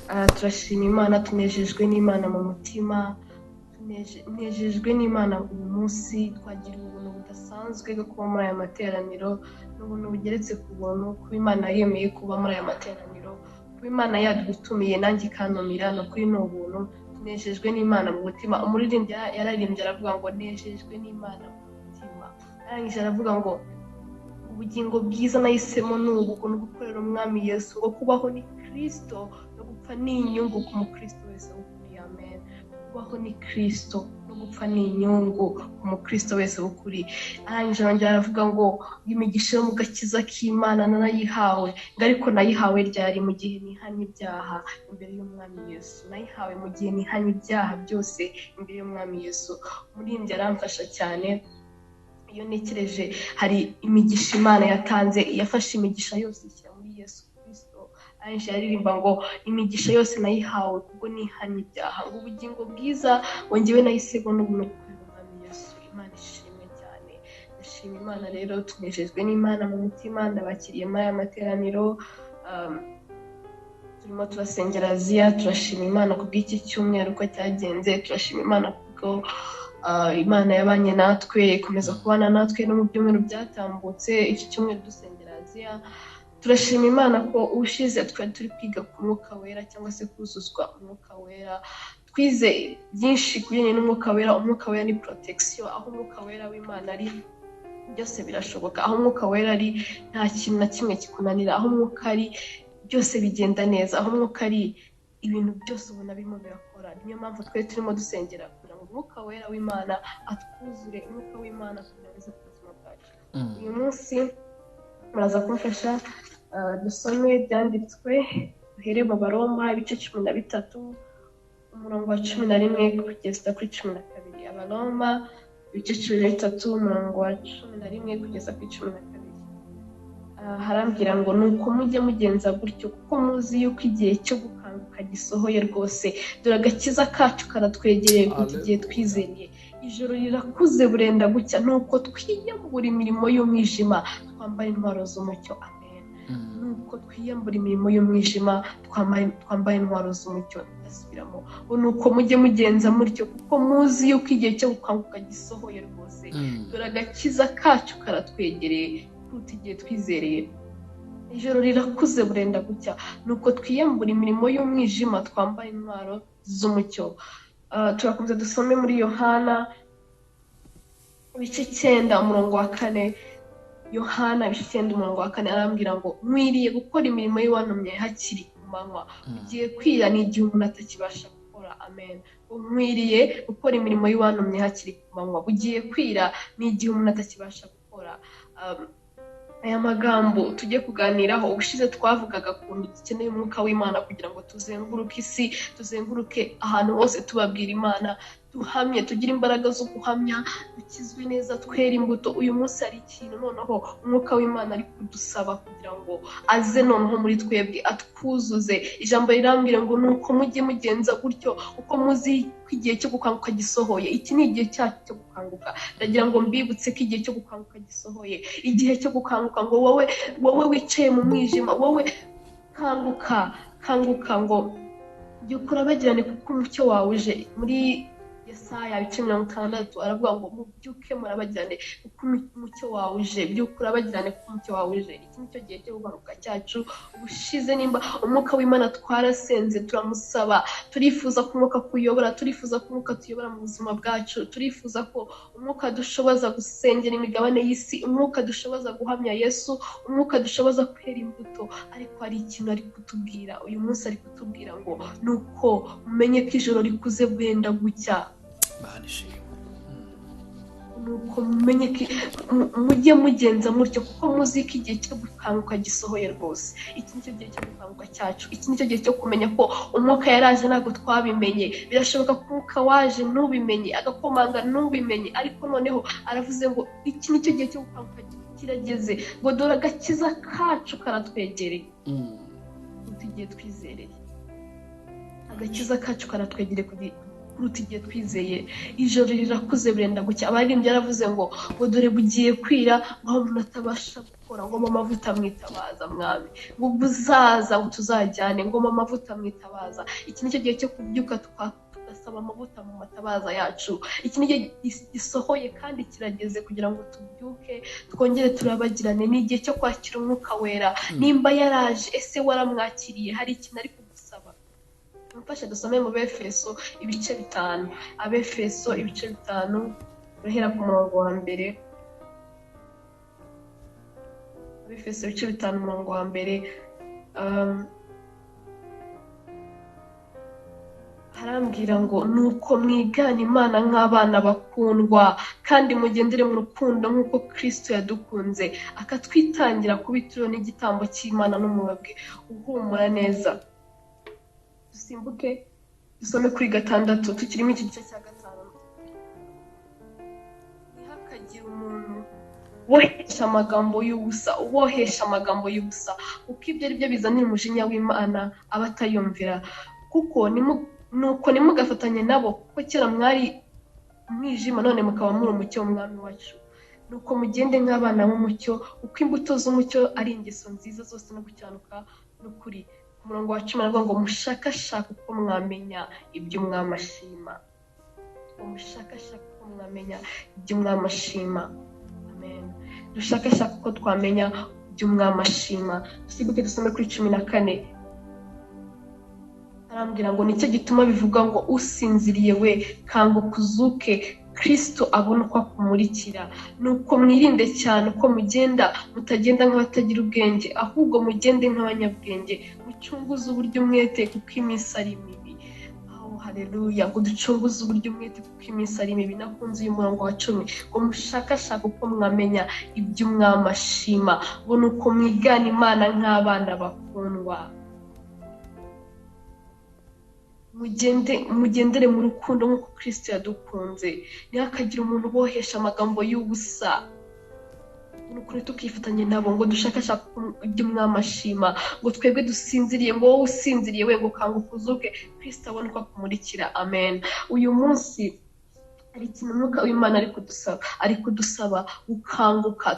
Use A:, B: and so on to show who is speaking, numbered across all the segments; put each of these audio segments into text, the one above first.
A: Turashima Imana, tunejejwe n'Imana mu mutima, nejejwe n'Imana uyu munsi. Twagira ubuntu budasanzwe bwo kuba muri aya materaniro, n'ubuntu bugeretse ku buntu kuba Imana yemeye kuba muri aya materaniro, kuba Imana yadutumiye nanjye ikantumira, ni ukuri ni ubuntu. Tunejejwe n'Imana mu mutima. Umuririmbyi yararirimbye aravuga ngo nejejwe n'Imana mu mutima, arangije aravuga ngo ubugingo bwiza nahisemo ni ubu, ni ugukorera Umwami Yesu, ngo kubaho ni Kristo no gupfa ni inyungu ku mukristo wese w'ukuri. Amen. Kubaho ni Kristo no gupfa ni inyungu ku mukristo wese w'ukuri. Arangije arongera aravuga ngo imigisha yo mu gakiza k'Imana narayihawe, ngo ariko nayihawe ryari? Mu gihe nihanye ibyaha imbere y'Umwami Yesu. Nayihawe mu gihe nihanye ibyaha byose imbere y'Umwami Yesu. Umuririmbyi aramfasha cyane. Iyo ntekereje hari imigisha Imana yatanze, yafashe imigisha yose ishyira muri Yesu Kristo. Arangije aririmba ngo imigisha yose nayihawe kubwo nihanye ibyaha, ngo ubugingo bwiza ngo njyewe nahisemo n'ubuntu gukorera Umwami Yesu. Imana ishimwe cyane. Ndashima Imana rero, tunejejwe n'Imana mu mutima. Ndabakiriye muri aya materaniro. Turimo turasengera Aziya. Turashima Imana kubw'iki cyumweru uko cyagenze, turashima Imana kubwo Imana yabanye natwe, ikomeza kubana natwe no mu byumweru byatambutse. Iki cyumweru dusengera Aziya. Turashima Imana ko ubushize twari turi kwiga ku Mwuka Wera, cyangwa se kuzuzwa Umwuka Wera. Twize byinshi ku bijyanye n'Umwuka Wera. Umwuka Wera ni protection. Aho Umwuka Wera w'Imana ari, byose birashoboka. Aho Umwuka Wera ari, nta kintu na kimwe kikunanira. Aho Umwuka ari, byose bigenda neza. Aho Umwuka ari, ibintu byose ubona birimo birakora. Niyo mpamvu twe turimo dusengera kugira ngo Umwuka Wera w'Imana atwuzure, Umwuka w'Imana kugira ngo aze ku buzima bwacu. Uyu munsi muraza kumfasha dusome ibyanditswe, duhere mu Baroma ibice 13, umurongo wa 11 kugeza kuri 12. Abaroma ibice 13, umurongo wa 11 kugeza kuri 12. Harambwira ngo nuko mujye mugenza gutyo, kuko muzi yuko igihe cyo gukanguka gisohoye rwose. Dore agakiza kacu karatwegereye kuruta igihe twizeye. Ijoro rirakuze, burenda gucya. Nuko twiyambura imirimo y'umwijima, twambara intwaro z'umucyo. Amen. Nuko twiyambura imirimo y'umwijima, twambara intwaro z'umucyo. Ndasubiramo ngo nuko mujye mugenza mutyo, kuko muzi yuko igihe cyo gukanguka gisohoye rwose. Dore agakiza kacu karatwegereye kuruta igihe twizereye. Ijoro rirakuze, burenda gucya. Nuko twiyambura imirimo y'umwijima, twambaye intwaro z'umucyo. Turakomeza dusome muri Yohana ibice 9, umurongo wa 4. Yohana ibice 9, umurongo wa 4, arambwira ngo nkwiriye gukora imirimo y'uwantumye hakiri ku manywa, ugiye kwira ni igihe umuntu atakibasha gukora. Amen. Nkwiriye gukora imirimo y'uwantumye hakiri ku manywa, bugiye kwira ni igihe umuntu atakibasha gukora. Aya magambo tujye kuganiraho. Ubushize twavugaga ukuntu dukeneye Umwuka w'Imana kugira ngo tuzenguruke isi, tuzenguruke ahantu hose tubabwira Imana, duhamye, tugire imbaraga zo guhamya, dukizwe neza, twere imbuto. Uyu munsi hari ikintu noneho Umwuka w'Imana ari kudusaba kugira ngo aze noneho muri twebwe atwuzuze. Ijambo rirambwira ngo nuko mujye mugenza gutyo, uko muzi ko igihe cyo gukanguka gisohoye. Iki ni igihe cyacu cyo gukanguka. Ndagira ngo mbibutse ko igihe cyo gukanguka gisohoye. Igihe cyo gukanguka, ngo wowe wicaye mu mwijima, wowe kanguka, kanguka, ngo byuka urabagirane kuko umucyo wawe uje. Muri Yesaya ibice 60 aravuga ngo mubyuke murabagirane kuko umucyo wawe uje, byuka urabagirane kuko umucyo wawe uje. Iki nicyo gihe cyo gukanguka cyacu. Ubushize nimba Umwuka w'Imana twarasenze, turamusaba, turifuza ko Umwuka kuyobora, turifuza ko Umwuka tuyobora mu buzima bwacu, turifuza ko Umwuka dushoboza gusengera imigabane y'isi, Umwuka dushoboza guhamya Yesu, Umwuka dushoboza kwera imbuto. Ariko hari ikintu ari kutubwira uyu munsi, ari kutubwira ngo nuko mumenye ko ijoro rikuze bwenda gucya. Nuko mumenye ko mujye mugenza mutyo, kuko muzi ko igihe cyo gukanguka gisohoye rwose. Iki nicyo gihe cyo gukanguka cyacu. Iki nicyo gihe cyo kumenya ko Umwuka yaraje, ntabwo twabimenye. Birashoboka ko Umwuka waje ntubimenye, agakomanga ntubimenye, ariko noneho aravuze ngo iki nicyo gihe cyo gukanguka kirageze, ngo dore agakiza kacu karatwegereye kuruta igihe twizereye. Agakiza kacu karatwegereye kuruta igihe twizeye. Ijoro rirakuze, burenda gucya. Abaririmbyi yaravuze ngo dore bugiye kwira, ngo aho umuntu atabasha gukora. gukora, ngo mpa amavuta mwitabaza mwami, ngo uzaza ngo tuzajyane, ngo mpa amavuta mwitabaza. Iki nicyo gihe cyo kubyuka tugasaba amavuta mu matabaza yacu. Iki nicyo gisohoye kandi kirageze kugira ngo tubyuke twongere turabagirane. Ni igihe cyo kwakira umwuka wera. Nimba yaraje, ese waramwakiriye? Hari ikintu ari kugusaba. Mfashe dusome mu Befeso ibice 5. Abefeso ibice 5 urahera ku murongo wa mbere. Abefeso ibice 5 umurongo wa mbere. Arambwira ngo nuko mwigana Imana nk'abana bakundwa, kandi mugendere mu rukundo nk'uko Kristo yadukunze akatwitangira kuba ituro n'igitambo cy'Imana n'umubabwe uhumura neza. Dusimbuke dusome kuri 6 tukirimo iki gice cya 5. Ntihakagire umuntu wohesha amagambo y'ubusa, ubohesha amagambo y'ubusa, kuko ibyo ari byo bizanira umujinya w'Imana abatayumvira. Kuko nuko ntimugafatanye nabo, kuko kera mwari umwijima none mukaba muri umucyo w'umwami wacu. Nuko mugende nk'abana b'umucyo, uko imbuto z'umucyo ari ingeso nziza zose no gukiranuka n'ukuri. Ku murongo wa 10 aravuga ngo mushakashake uko mwamenya ibyo umwami ashima. Mushakashake uko mwamenya ibyo umwami ashima. Amen. Dushakashake uko twamenya ibyo umwami ashima. Dusibuke dusome kuri 14. Arambwira ngo nicyo gituma bivuga ngo usinziriye we kanguka uzuke, Kristo abone uko akumurikira. Nuko mwirinde cyane uko mugenda, mutagenda nk'abatagira ubwenge, ahubwo mugende nk'abanyabwenge, mucunguze uburyo umwete kuko iminsi ari mibi. Oh, haleluya! Ngo ducunguze uburyo umwete kuko iminsi ari mibi. Nakunze uyu murongo wa 10 ngo mushakashake uko mwamenya ibyo umwami ashima, ngo nuko mwigana Imana nk'abana bakundwa. Mugendere mu rukundo nk'uko Kristo yadukunze. Ntihakagire umuntu ubohesha amagambo y'ubusa. Nukuri tukifatanye nabo, ngo dushakashake ibyo umwami ashima, ngo twebwe dusinziriye, ngo wowe usinziriye we ngo kanguka uzuke, Kristo abone uko akumurikira. Amen. Uyu munsi hari ikintu umwuka w'Imana ari kudusaba gukanguka.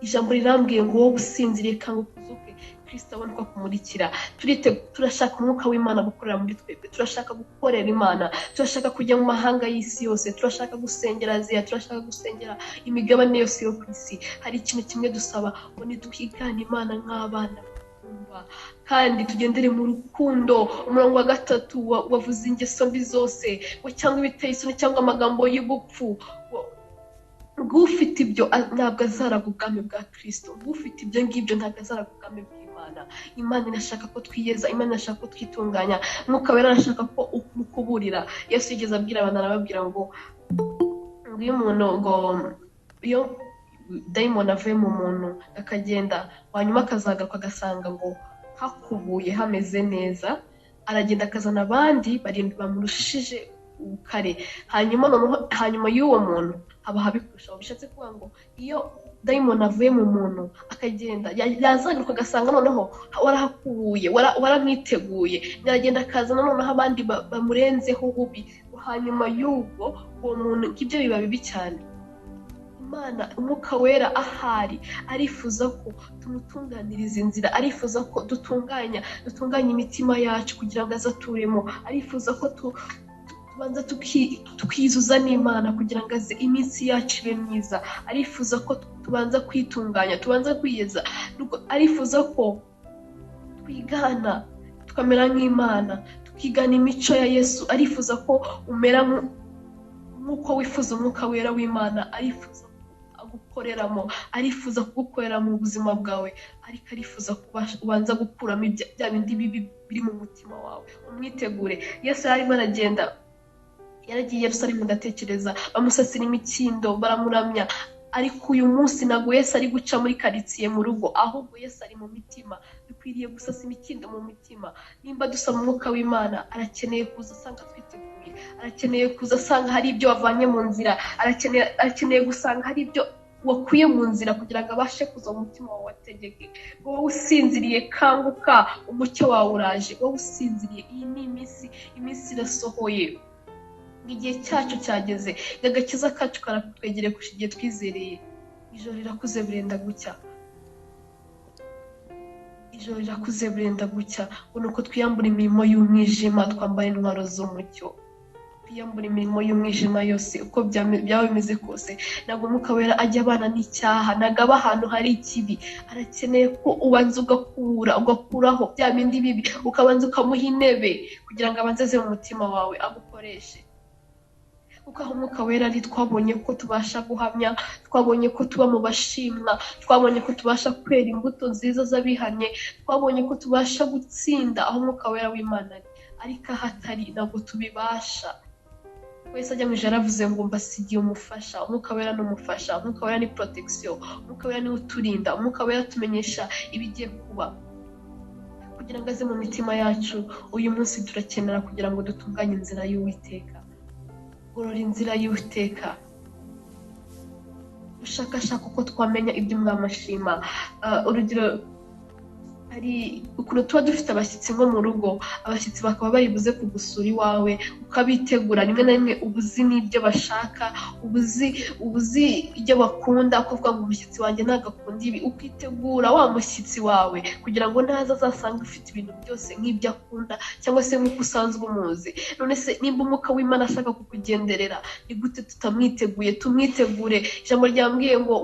A: Ijambo rirambwiye ngo wowe usinziriye kanguka uzuke, Kristo abone uko akumurikira. Turashaka umwuka w'Imana gukorera muri twebwe, turashaka gukorera Imana, turashaka kujya mu mahanga y'isi yose, turashaka gusengera Aziya, turashaka gusengera imigabane yose yo ku isi. Hari ikintu kimwe dusaba, ngo nitwigane Imana nk'abana bakundwa, kandi tugendere mu rukundo. Umurongo wa 3 wavuze ingeso mbi zose, ngo cyangwa ibiteye isoni cyangwa amagambo y'ubupfu. Ufite ibyo ntabwo azaraga ubwami bwa Kristo. Ufite ibyo ngibyo ntabwo azaraga ubwami bw'Imana. Imana irashaka ko twiyeza, Imana irashaka ko twitunganya, Mwuka Wera arashaka ko umukuburira. Yesu yigeze abwira abantu, arababwira ngo iyo umuntu ngo iyo dayimoni avuye mu muntu akagenda, hanyuma akazagaruka agasanga ngo hakubuye hameze neza, aragenda akazana abandi 7 bamurushije ubukare. Hanyuma noneho hanyuma y'uwo muntu haba habikurushaho. Bishatse kuvuga ngo iyo dayimoni avuye mu muntu akagenda, yazagaruka agasanga noneho warahakubuye, waramwiteguye, aragenda akazana noneho abandi bamurenzeho ububi. Hanyuma y'ubwo uwo muntu ibyo biba bibi cyane. Imana umwuka wera ahari arifuza ko tumutunganiriza inzira, arifuza ko dutunganya imitima yacu kugira ngo azaturemo, arifuza ko tubanza tukizuza n'Imana kugira ngo aze iminsi yacu ibe myiza, arifuza ko tubanza kwitunganya, tubanza kwiyeza, arifuza ko twigana tukamera nk'Imana, tukigana imico ya Yesu, arifuza ko umera nk'uko wifuza umwuka wera w'Imana, arifuza agukoreramo, arifuza kugukorera mu buzima bwawe, ariko arifuza ubanza gukuramo bya bindi bibi biri mu mutima wawe, umwitegure. Yesu yarimo aragenda, yaragiye Yerusalemu, ndatekereza bamusasira imikindo, baramuramya, ariko uyu munsi ntabwo Yesu ari guca muri karitsiye mu rugo, ahubwo Yesu ari mu mitima. Dukwiriye gusasa imikindo mu mitima. Nimba dusaba umwuka w'Imana, arakeneye kuza asanga twiteguye, arakeneye kuza asanga hari ibyo wavanye mu nzira, arakeneye gusanga hari ibyo wakuye mu nzira kugira ngo abashe kuza mu mutima wawe wategeke. Wowe usinziriye kanguka, umucyo wawe uraje. Wowe usinziriye, iyi ni iminsi, iminsi irasohoye, igihe cyacu cyageze, agakiza kacu karatwegereye kurusha igihe twizereye. Ijoro rirakuze burenda gucya. Ijoro rirakuze burenda gucya, ngo ni uko twiyambura imirimo y'umwijima, twambaye intwaro z'umucyo. Twiyambura imirimo y'umwijima yose uko byaba bimeze kose. Ntabwo Umwuka Wera ajya abana n'icyaha, ntabwo aba ahantu hari ikibi. Arakeneye ko ubanza ugakura, ugakuraho bya bindi bibi, ukabanza ukamuha intebe kugira ngo abanze aze mu mutima wawe agukoreshe. Kuko aho Umwuka Wera ari, twabonye ko tubasha guhamya, twabonye ko tuba mu bashimwa, twabonye ko tubasha kwera imbuto nziza z'abihanye, twabonye ko tubasha gutsinda aho Umwuka Wera w'Imana ari. Ariko aho atari ntabwo tubibasha. Wese ajya mu ijuru yaravuze ngo mbasigiye umufasha. Umwuka Wera ni umufasha, Umwuka Wera ni protection, Umwuka Wera niwe uturinda, Umwuka Wera atumenyesha ibigiye kuba kugira ngo aze mu mitima yacu. Uyu munsi turakenera kugira ngo dutunganye inzira y'Uwiteka, gorora inzira y'Uwiteka, dushakashaka uko twamenya ibyo Umwami ashima. Urugero, hari ukuntu tuba dufite abashyitsi nko mu rugo, abashyitsi bakaba bari buze kugusura iwawe, ukabitegura. Rimwe na rimwe uba uzi n'ibyo bashaka, uba uzi ibyo bakunda, kuvuga ngo umushyitsi wanjye ntabwo akunda ibi, ukitegura wa mushyitsi wawe kugira ngo naza azasange ufite ibintu byose nk'ibyo akunda cyangwa se nk'uko usanzwe umuzi. None se nimba Umwuka w'Imana ashaka kukugenderera, ni gute tutamwiteguye? Tumwitegure. Ijambo ryambwiye ngo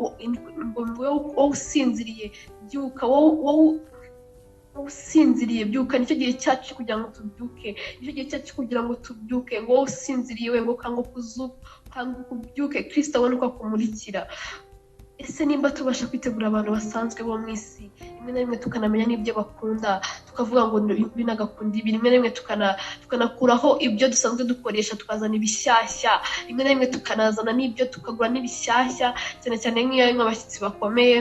A: wowe usinziriye byuka, wowe usinziriye byuka. Nicyo gihe cyacu kugira ngo tubyuke, nicyo gihe cyacu kugira ngo tubyuke. Ngo wowe usinziriye we, ngo kanguka ubyuke, Kristo abone uko akumurikira. Ese nimba tubasha kwitegura abantu basanzwe bo mu isi, rimwe na rimwe tukanamenya n'ibyo bakunda, tukavuga ngo binagakunda ibi, rimwe na rimwe tukanakuraho ibyo dusanzwe dukoresha tukazana ibishyashya, rimwe na rimwe tukanazana n'ibyo tukagura n'ibishyashya, cyane cyane nk'iyo ari nk'abashyitsi bakomeye.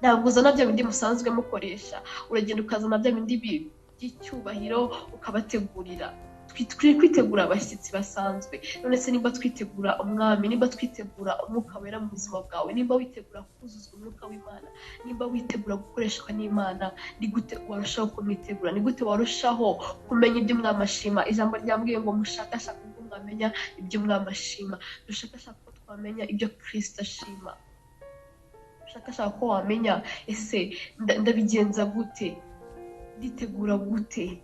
A: Ntabwo uzana bya bindi musanzwe mukoresha, uragenda ukazana bya bindi by'icyubahiro ukabategurira. Turi kwitegura abashyitsi basanzwe. None se nimba twitegura Umwami, nimba twitegura Umwuka Wera mu buzima bwawe, nimba witegura kuzuzwa Umwuka w'Imana, nimba witegura gukoreshwa n'Imana, ni gute warushaho kumwitegura? Ni gute warushaho kumenya ibyo Umwami ashima? Ijambo ryambwiye ngo mushakashake uko mwamenya ibyo Umwami ashima. Dushakashake uko twamenya ibyo Kristo ashima. Ushakashaka ko wamenya, ese ndabigenza gute, nditegura gute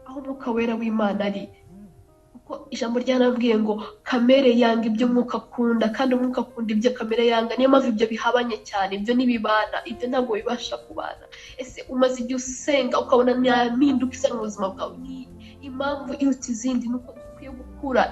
A: aho Umwuka Wera w'Imana ari? Kuko ijambo ryanabwiye ngo kamere yanga ibyo Umwuka akunda, kandi Umwuka akunda ibyo kamere yanga. Niyo mpamvu ibyo bihabanye cyane, ibyo ntibibana, ibyo ntabwo bibasha kubana. Ese umaze igihe usenga ukabona nta mpinduka isa mu buzima bwawe? Ni impamvu iruta izindi nuko dukwiye gukura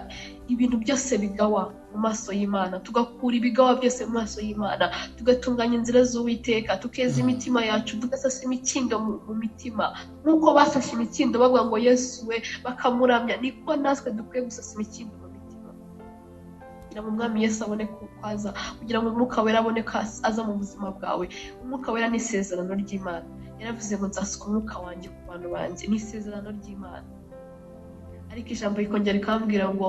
A: ibintu byose bigawa mu maso y'Imana, tugakura ibigawa byose mu maso y'Imana, tugatunganya inzira z'Uwiteka, tukeza imitima yacu, tugasasa imikindo mu mitima. Nk'uko basashe imikindo bavuga ngo Yesu we, bakamuramya, niko natwe dukwiye gusasa imikindo mu mitima kugira ngo Umwami Yesu abone kwaza, kugira ngo Umwuka Wera abone ko aza mu buzima bwawe. Umwuka Wera ni isezerano ry'Imana. Yaravuze ngo nzasuka Umwuka wanjye ku bantu banjye, ni isezerano ry'Imana. Ariko ijambo rikongera rikambwira ngo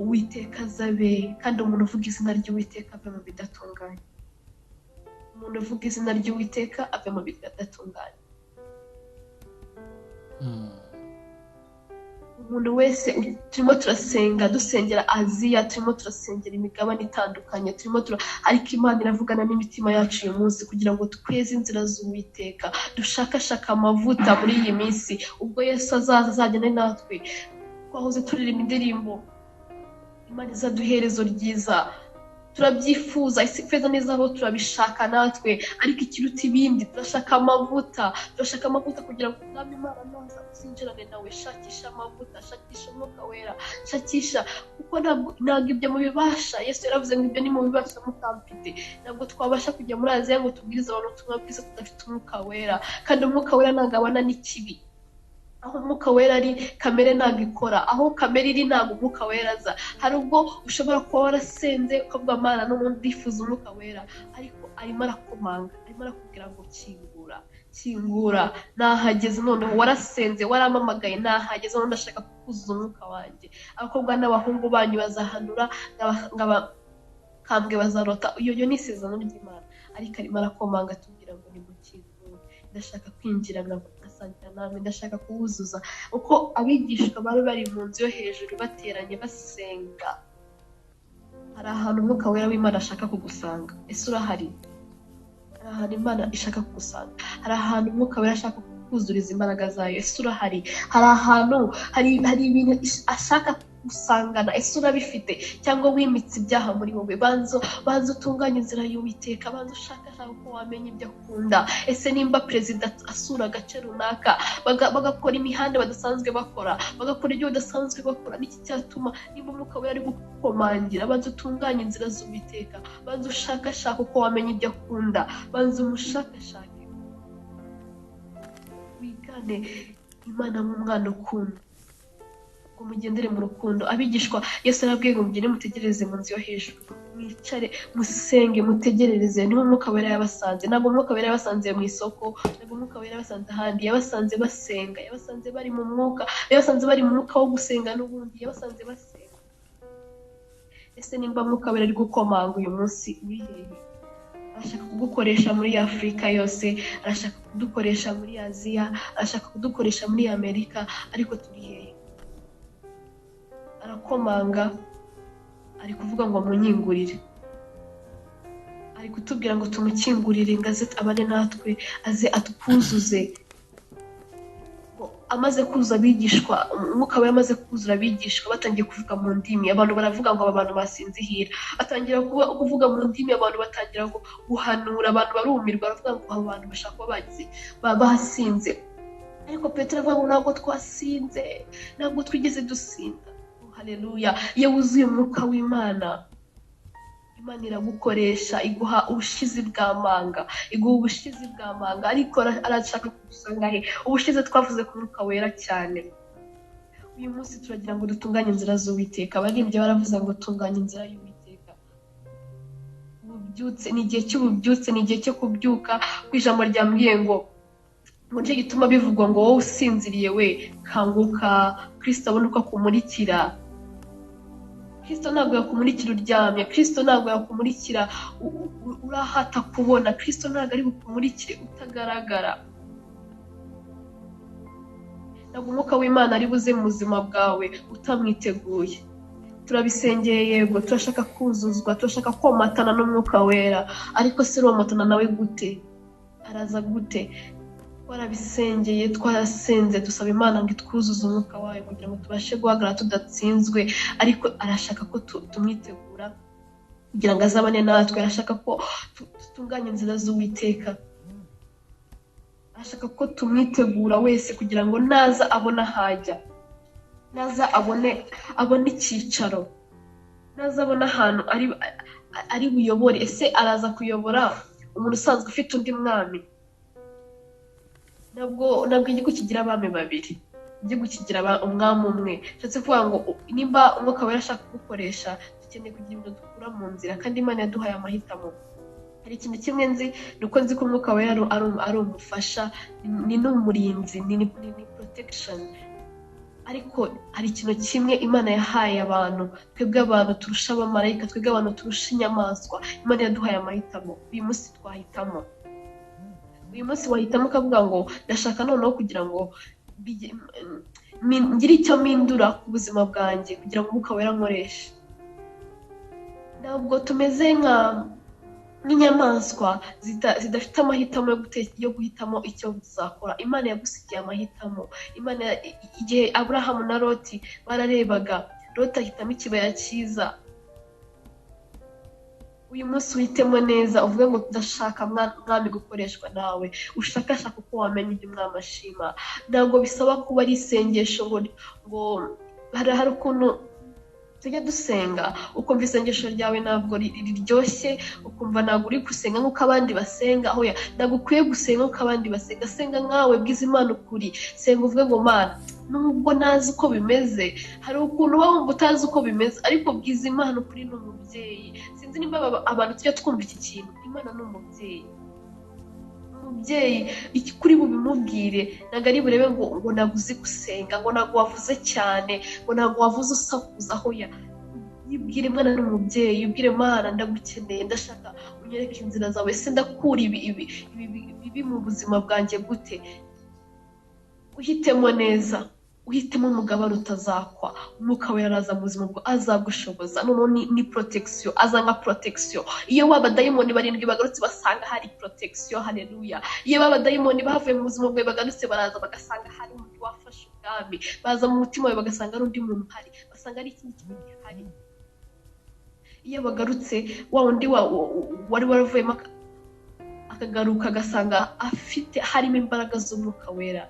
A: Uwiteka azabe, kandi umuntu uvuga izina ry'Uwiteka ave mu bidatunganye. Umuntu uvuga izina ry'Uwiteka ave mu bidatunganye. Umuntu wese turimo turasenga, dusengera Aziya, turimo turasengera imigabane itandukanye, turimo ariko Imana iravugana n'imitima yacu uyu munsi kugira ngo tweze inzira z'Uwiteka, dushakashaka amavuta muri iyi minsi. Ubwo Yesu azaza azagende natwe. Twahoze turirimba indirimbo Imana izaduherezo ryiza, turabyifuza, ifeza neza aho turabishaka natwe, ariko ikiruta ibindi turashaka amavuta, turashaka amavuta kugira ngo Umwami Imana naza uzinjirane nawe. Shakisha amavuta, shakisha Umwuka Wera, shakisha, kuko ntabwo ibyo mubibasha. Yesu yaravuze ngo ibyo ni mubibasha mutamfite. Ntabwo twabasha kujya muri Aziya ngo tubwirize abantu ubutumwa bwiza tudafite Umwuka Wera, kandi Umwuka Wera ntabwo abana n'ikibi. Aho Umwuka Wera ari, kamere ntabwo ikora. Aho kamere iri ntabwo Umwuka Wera aza. Hari ubwo ushobora kuba warasenze ukavuga Mana n'ubundi ndifuza Umwuka Wera, ariko arimo arakomanga, arimo arakubwira ngo kingura, kingura, nahageze noneho. Warasenze, waramamagaye, nahageze noneho, ndashaka kukuzuza Umwuka wanjye. Abakobwa n'abahungu banyu bazahanura, ngabakambwe bazarota. Iyo ni isezerano ry'Imana. Ariko arimo arakomanga atubwira ngo nimukingure, ndashaka kwinjira ngasangira namwe, ndashaka kuwuzuza. Uko abigishwa bari bari mu nzu yo hejuru bateranye basenga, hari ahantu Umwuka Wera w'Imana ashaka kugusanga. Ese urahari? Hari ahantu Imana ishaka kugusanga, hari ahantu Umwuka Wera ashaka kuzuriza imbaraga zayo. Ese urahari? Hari ahantu hari ibintu ashaka gusangana, ese urabifite cyangwa wimitse ibyaha muri wowe? Banza utunganye inzira y'Uwiteka, banza ushakashaka uko wamenya ibyo akunda. Ese nimba perezida asura agace runaka, bagakora imihanda badasanzwe bakora, bagakora ibyo badasanzwe bakora, niki cyatuma nimba Umwuka Wera ari gukomangira? Banza utunganye inzira z'Uwiteka, banza ushakashaka uko wamenya ibyo akunda, banza umushakashake, wigane Imana nk'umwana ukunda, ngo mugendere mu rukundo. Abigishwa Yesu arababwiye ngo mugende mutegereze mu nzu yo hejuru, mwicare musenge mutegerereze. Niho Umwuka Wera yabasanze. Ntabwo Umwuka Wera yabasanze mu isoko, ntabwo Umwuka Wera yabasanze ahandi, yabasanze basenga, yabasanze bari mu mwuka, yabasanze bari mu mwuka wo gusenga n'ubundi, yabasanze basenga. Ese nimba Umwuka Wera ari gukomanga uyu munsi, uri hehe? Arashaka kugukoresha muri Afurika yose, arashaka kudukoresha muri Aziya, arashaka kudukoresha muri Amerika, ariko turi hehe? Arakomanga, ari kuvuga ngo munyingurire, ari kutubwira ngo tumukingurire ngo aze abane natwe, aze atwuzuze. Amaze kuzuza abigishwa, Umwuka we amaze kuzura abigishwa, batangiye kuvuga mu ndimi. Abantu baravuga ngo aba bantu basinzihira, batangira kuvuga mu ndimi, abantu batangira guhanura, abantu barumirwa, baravuga ngo aba bantu bashaka kuba bagize basinze. Ariko Petero avuga ngo ntabwo twasinze, ntabwo twigeze dusinda. Haleluya! Iyo wuzuye Umwuka w'Imana, Imana iragukoresha, iguha ubushizi bw'amanga, iguha ubushizi bw'amanga. Ariko arashaka kugusanga he? Ubushize twavuze ku Mwuka Wera cyane. Uyu munsi turagira ngo dutunganye inzira z'Uwiteka. Abaririmbyi baravuze ngo tunganye inzira y'Uwiteka. Ububyutse ni igihe cy'ububyutse, ni igihe cyo kubyuka. Ku ijambo ryambwiye ngo nicyo gituma bivugwa ngo wowe usinziriye we kanguka, Kristo abone uko akumurikira. Kristo ntabwo yakumurikira uryamye, Kristo ntabwo yakumurikira urahata kubona, Kristo ntabwo ari bukumurikire utagaragara. Ntabwo Umwuka w'Imana ari buze mu buzima bwawe utamwiteguye. Turabisengeye, yego, turashaka kuzuzwa, turashaka komatana n'Umwuka Wera, ariko se uromatana nawe gute? Araza gute? Twarabisengeye, twarasenze, dusaba Imana ngo itwuzuze Umwuka wayo kugira ngo tubashe guhagarara tudatsinzwe. Ariko arashaka ko tumwitegura kugira ngo azabane natwe, arashaka ko dutunganya inzira z'Uwiteka, arashaka ko tumwitegura wese kugira ngo naza abone ahajya, naza abone icyicaro, naza abone ahantu ari buyobore. Ese araza kuyobora umuntu usanzwe ufite undi mwami? Ntabwo igihugu kigira abami babiri, igihugu kigira umwami umwe. Nshatse kuvuga ngo nimba Umwuka Wera ashaka kugukoresha, dukeneye kugira ibintu dukura mu nzira, kandi Imana yaduhaye amahitamo. Hari ikintu kimwe nzi, ni uko nzi ko Umwuka Wera ari umufasha, ni n'umurinzi, ni protection. Ariko hari ikintu kimwe Imana yahaye abantu, twebwe abantu turusha abamarayika, twebwe abantu turusha inyamaswa, Imana yaduhaye amahitamo. Uyu munsi twahitamo. Uyu munsi wahitamo ukavuga ngo ndashaka noneho kugira ngo ngire icyo mpindura ku buzima bwanjye kugira ngo Umwuka Wera nkoreshe. Ntabwo tumeze nk'inyamaswa zidafite amahitamo yo guhitamo icyo zizakora. Imana yagusigiye amahitamo. Imana, igihe Aburahamu na Loti bararebaga, Loti ahitamo ikibaya cyiza. Uyu munsi uhitemo neza, uvuge ngo ndashaka mwami gukoreshwa nawe, ushakashaka uko wamenya ibyo umwami ashima. Ntabwo bisaba kuba ari isengesho ngo hari ukuntu tujya dusenga ukumva isengesho ryawe ntabwo riryoshye, ukumva ntabwo uri gusenga nk'uko abandi basenga. Hoya, ntabwo ukwiye gusenga nk'uko abandi basenga. Senga nkawe, bwiza Imana ukuri, senga uvuge ngo Mana, nubwo ntazi uko bimeze, hari ukuntu uba wumva utazi uko bimeze, ariko bwiza Imana ukuri. Ni umubyeyi. Sinzi nimba abantu tujya twumva iki kintu, Imana ni umubyeyi. Umubyeyi kuri bubimubwire, ntabwo ari burebe ngo ntabwo uzi gusenga, ngo ntabwo wavuze cyane, ngo ntabwo wavuze usakuza. Hoya, yibwire Imana ni umubyeyi, yibwire Mana ndagukeneye, ndashaka unyereke inzira zawe, ese ndakura ibi bibi mu buzima bwanjye gute? Uhitemo neza. Uhitemo umugabane utazakwa. Umwuka Wera araza mu buzima bwawe, azagushoboza. Noneho ni protection, aza nka protection. Iyo abadayimoni barindwi bagarutse basanga hari protection, haleluya. Iyo abadayimoni bavuye mu buzima bwawe bagarutse baraza bagasanga hari umuntu wafashe ubwami, baza mu mutima wawe bagasanga ari undi muntu uhari, basanga ari ikindi kintu gihari. Iyo bagarutse wa wundi wari waravuyemo akagaruka agasanga afite harimo imbaraga z'Umwuka Wera,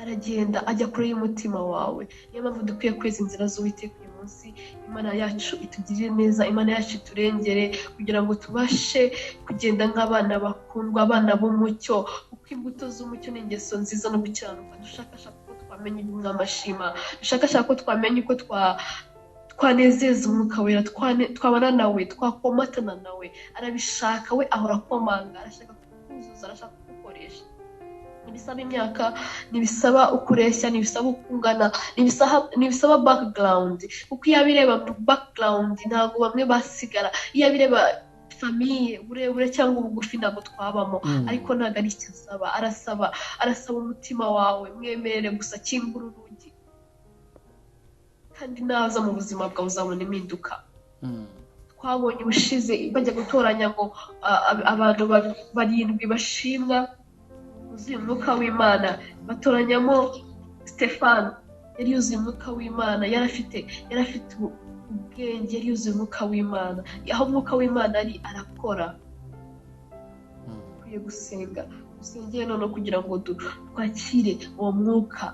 A: aragenda ajya kure y'umutima wawe. Niyo mpamvu dukwiye kweza inzira z'Uwiteka uyu munsi. Imana yacu itugirire neza, Imana yacu iturengere, kugira ngo tubashe kugenda nk'abana bakundwa, abana b'umucyo, kuko imbuto z'umucyo ni ingeso nziza no gukiranuka. Dushakashaka uko twamenya ibimwamashima, dushakashaka ko twamenya uko twanezeza Umwuka Wera, twabana nawe, twakomatana nawe. Arabishaka, we ahora akomanga, arashaka kukuzuza, arashaka kugukoresha. Ntibisaba imyaka, ntibisaba ukureshya, ntibisaba ukungana, ntibisaba background, kuko iyo abireba background ntabwo bamwe basigara. Iyo abireba famille, uburebure cyangwa ubugufi, ntabwo twabamo. Ariko ntabwo ari icyo asaba, arasaba umutima wawe, mwemerere gusa kingura urugi, kandi naza mu buzima bwawe uzabona impinduka. Twabonye ubushize bajya gutoranya ngo abantu barindwi bashimwa yuzuye Umwuka w'Imana, batoranyamo Stefano, yari yuzuye Umwuka w'Imana, yari afite ubwenge, yari yuzuye Umwuka w'Imana. Aho Umwuka w'Imana ari arakora. Ukwiye gusenga, usengere noneho kugira ngo twakire uwo mwuka.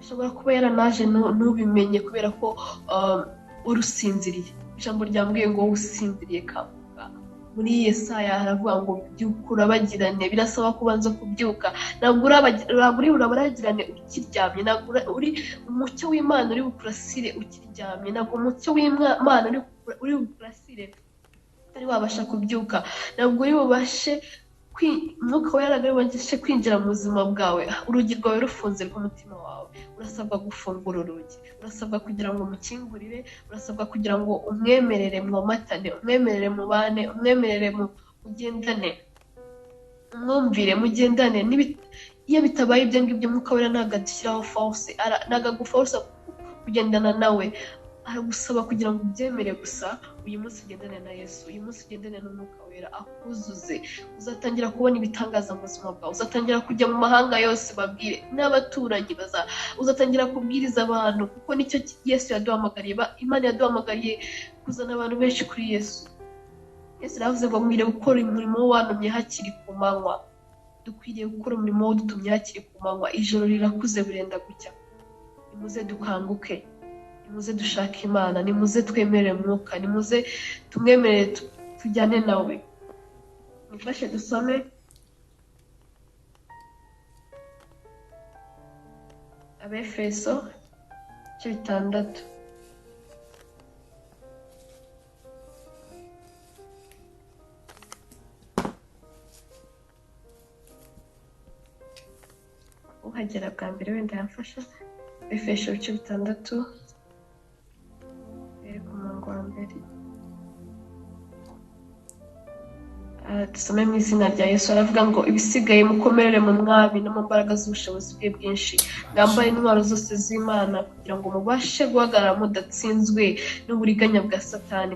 A: Ashobora kuba yaranaje ntubimenye kubera ko urusinziriye. Ijambo ryambwiye ngo usinziriye kanguka. Muri Yesaya haravuga ngo byuka urabagirane. Birasaba kubanza kubyuka. Ntabwo uri urabagirane ukiryamye, ntabwo uri umucyo w'Imana uri bukurasire ukiryamye, ntabwo umucyo w'Imana uri bukurasire utari wabasha kubyuka, ntabwo uri bubashe Umwuka Wera ntabwo uri bubashe kwinjira mu buzima bwawe. Urugi rwawe rufunze rw'umutima wawe, urasabwa gufungura urugi, urasabwa kugira ngo umukingurire, urasabwa kugira ngo umwemerere mwomatane, umwemerere mubane, umwemerere mugendane, umwumvire mugendane. Iyo bitabaye ibyo ngibyo, Umwuka Wera ntabwo adushyiraho force, ntabwo aguforce kugendana nawe, aragusaba kugira ngo ubyemere gusa. Uyu munsi ugendane na Yesu, uyu munsi ugendane n'Umwuka Wera, akuzuze. Uzatangira kubona ibitangaza mu buzima bwawe, uzatangira kujya mu mahanga yose babwire n'abaturanyi, uzatangira kubwiriza abantu, kuko nicyo Yesu yaduhamagariye. Imana yaduhamagariye kuzana abantu benshi kuri Yesu. Yesu yaravuze ngo mwiriye gukora umurimo wantumye hakiri ku manywa. Dukwiriye gukora umurimo wadutumye hakiri ku manywa. Ijoro rirakuze burenda gucya. Nimuze dukanguke, nimuze dushake Imana, nimuze twemerere Mwuka, nimuze tumwemerere tujyane nawe. Mufashe dusome Abefeso 6. Uhagera bwa mbere wenda yamfasha. Efeso 6 ku murongo wa mbere. Dusome mu izina rya Yesu. Aravuga ngo ibisigaye mukomerere mu Mwami no mu mbaraga z'ubushobozi bwe bwinshi, mwambaye intwaro zose z'Imana kugira ngo mubashe guhagarara mudatsinzwe n'uburiganya bwa Satani,